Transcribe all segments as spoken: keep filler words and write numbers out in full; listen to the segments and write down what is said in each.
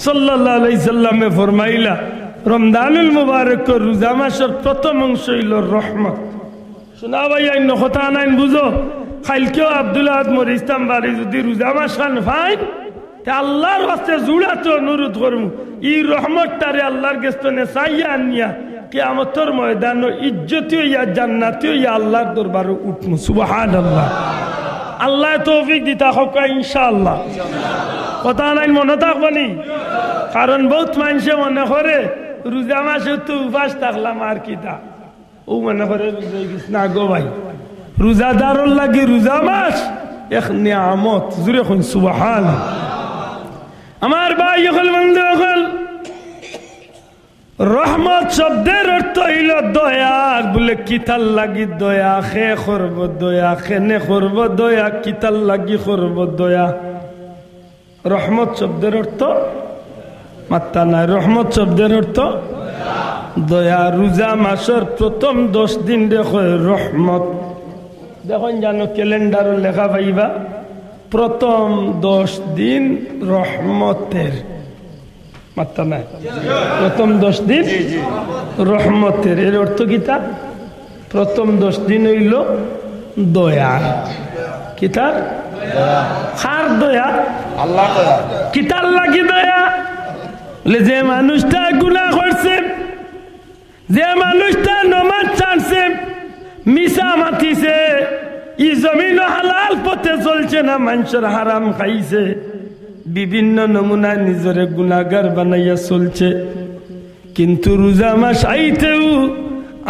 সাল্লাল্লাহু আলাইহি সাল্লামে ফরমাইলা, রমজানুল মুবারকর রোজা মাসর প্রথম অংশ অইলো রহমত। শুনা ভাই, অইন্য কথা নাইন বুঝো। কাইলকেও আব্দুল আহাদ মরিস্তাম বাড়ি যদি রোজা মাস খান পাইন, তে আল্লাহর ওয়াস্তে জুড়াতে অনুরোধ করমু, ই রহমতটারে আল্লাহর গেছ থনে চাইয়া আনিয়া কিয়ামতর ময়দানো ইজ্জতি অইয়া, জান্নাতি অইয়া আল্লাহর দরবারো উঠমু। সুবহানাল্লাহ। আল্লায় তৌফিক দিতা হক্কা ইনশাআল্লাহ। কথা নাইন মনো থাকবো নি? কারণ বউত মানষে মনো করে রোজা মাসো তো উপাস থাকলাম আর কিতা। অউ মনো করে রোজা অইগেছে না গো ভাই। রোজাদারর লাগি রোজা মাস এক নিয়ামত। জুরে কইন সুবহান। আমার ভাই অকল, বন্ধু অকল, রহমত শব্দের অর্থ অইলো দয়া। আর বুলে কিতার লাগি দয়া, কে করবো দয়া, কেনে করবো দয়া, কিতার লাগি করবো দয়া। রহমত শব্দের অর্থ, মাত্তা নাই, রহমত শব্দের অর্থ দয়া। রোজা মাসর প্রথম দশ দিনরে কয় রহমত। দেখইন জানো, ক্যালেন্ডারো লেখা পাইবা, প্রথম দশ দিন রহমতের। মাত্তা নাই, প্রথম দশ দিন রহমতের। এর অর্থ কিতা? প্রথম দশ দিন অইলো দয়া। কিতার? কার দয়া? আল্লাহর দয়া। কিতার লাগি দয়া? বুলে, যে মানুষটা গুনা করছে, যে মানুষটা নমাজ ছাড়ছে, মিছা মাতিছে, ই জমিনো হালাল পথে চলছে না, মানষর হারাম খাইছে, বিভিন্ন নমুনায় নিজরে গুনাগার বানাইয়া চলছে, কিন্তু রোজা মাস আইতেউ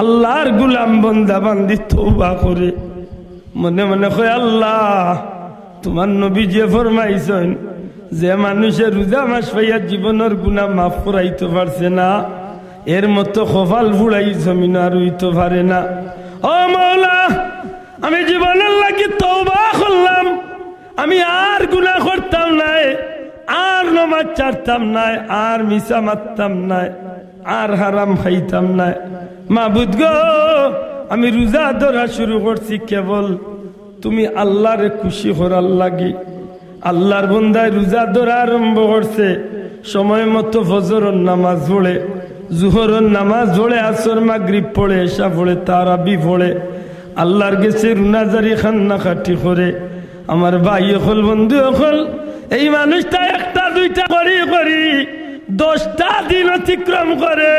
আল্লাহর গুলাম বন্দা বান্দি তওবা করে, মনে মনে কয়, আল্লাহ, তুমার নবীজিয়ে ফরমাইছইন, যে মানষে রোজা মাস পাইয়া জীবনর গুনা মাফ করাইতো পারছে না, এর মতো কপাল পুড়া ই জমিনো আর অইতো পারে না। ও মওলা, আমি জীবনর লাগি তওবা করলাম, আমি আর গুনা করতাম নায়, আর নমাজ ছাড়তাম নায়, আর মিছা মাততাম নায়, আর হারাম খাইতাম নায়। মাবুদ গো, আমি রোজা ধরা শুরু করছি কেবল তুমি আল্লাহরে খুশি করার লাগি। আল্লাহর বন্দায় রোজা ধরা আরম্ভ করছে, সময় মতো ফজরর নামাজ পড়ে, জুহরর নামাজ পড়ে, আসর মাগরিব পড়ে, এশা পড়ে, তারাবি পড়ে, আল্লাহর গেছে রুনাজারি কান্নাকাটি করে। আমার ভাই অকল, বন্ধু অকল, এই মানুষটা একটা দুইটা করি করি দশটা দিন অতিক্রম করে,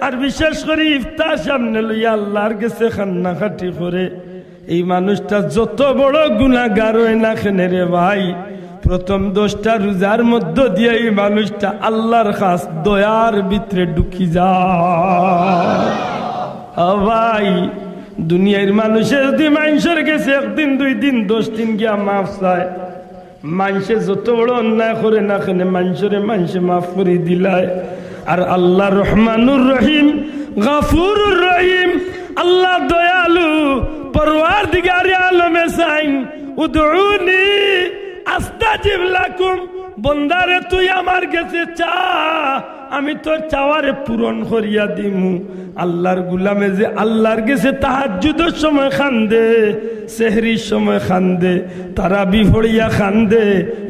আর বিশেষ করি ইফতার সামনে লইয়া আল্লাহর গেছে কান্নাকাটি করে। এই মানুষটা যত বড় গুনাগার অয় না কেনে রে ভাই, প্রথম দশটা রোজার মধ্য দিয়া এই মানুষটা আল্লাহর খাস দয়ার ভিতরে ঢুকি যায়। ও ভাই, দুনিয়ার মানুষে যদি মানষর গেছে একদিন, দুই দিন, দশ দিন গিয়া মাফ চায়, মানষে যত বড় অন্যায় করে না কেনে, মানষরে মানষে মাফ করি দিলায়। আর আল্লাহ রহমানুর রহিম, গাফুরুর রহিম, আল্লাহ দয়ালু, পরওয়ারদিগারে আলমে চাইন, উদউনি আস্তাজিব লাকুম, বন্দারে তুই আমার গেছে চা, আমি তোর চাওয়ারে পূরণ করিয়া দিমু। আল্লাহর গুলামে যে আল্লাহর গেছে তাহাজ্জুদর সময় কান্দে, সেহরির সময় কান্দে, তারাবি পড়িয়া কান্দে,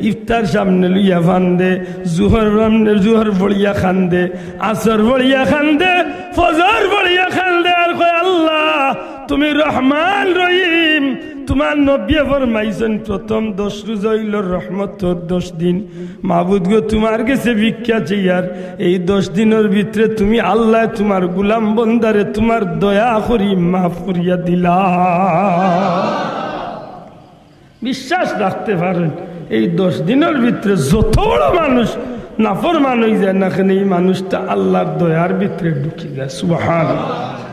ইফতার সামনে লইয়া কান্দে, জুহর সামনে, জুহর পড়িয়া কান্দে, আসর পড়িয়া কান্দে, ফজর পড়িয়া কান্দে, আর কয়, আল্লাহ, তুমি রহমান রহিম, তুমার নবীয়ে ফরমাইছইন, প্রথম দশ রোজা অইলো রহমতর দশ দিন। মাবুদ গো, তুমার গেছে ভিক্ষা চাইয়ার, এই দশ দিনর ভিতরে তুমি আল্লাহ তুমার গুলাম বন্দারে তুমার দয়া করি মাফ করিয়া দিলা। বিশ্বাস রাখতে পারেন, এই দশ দিনর ভিতরে যত বড় মানুষ নাফরমান অই যায় না কেনে, এই মানুষটা আল্লাহর দয়ার ভিতরে ঢুকি যায়। সুবহানাল্লাহ।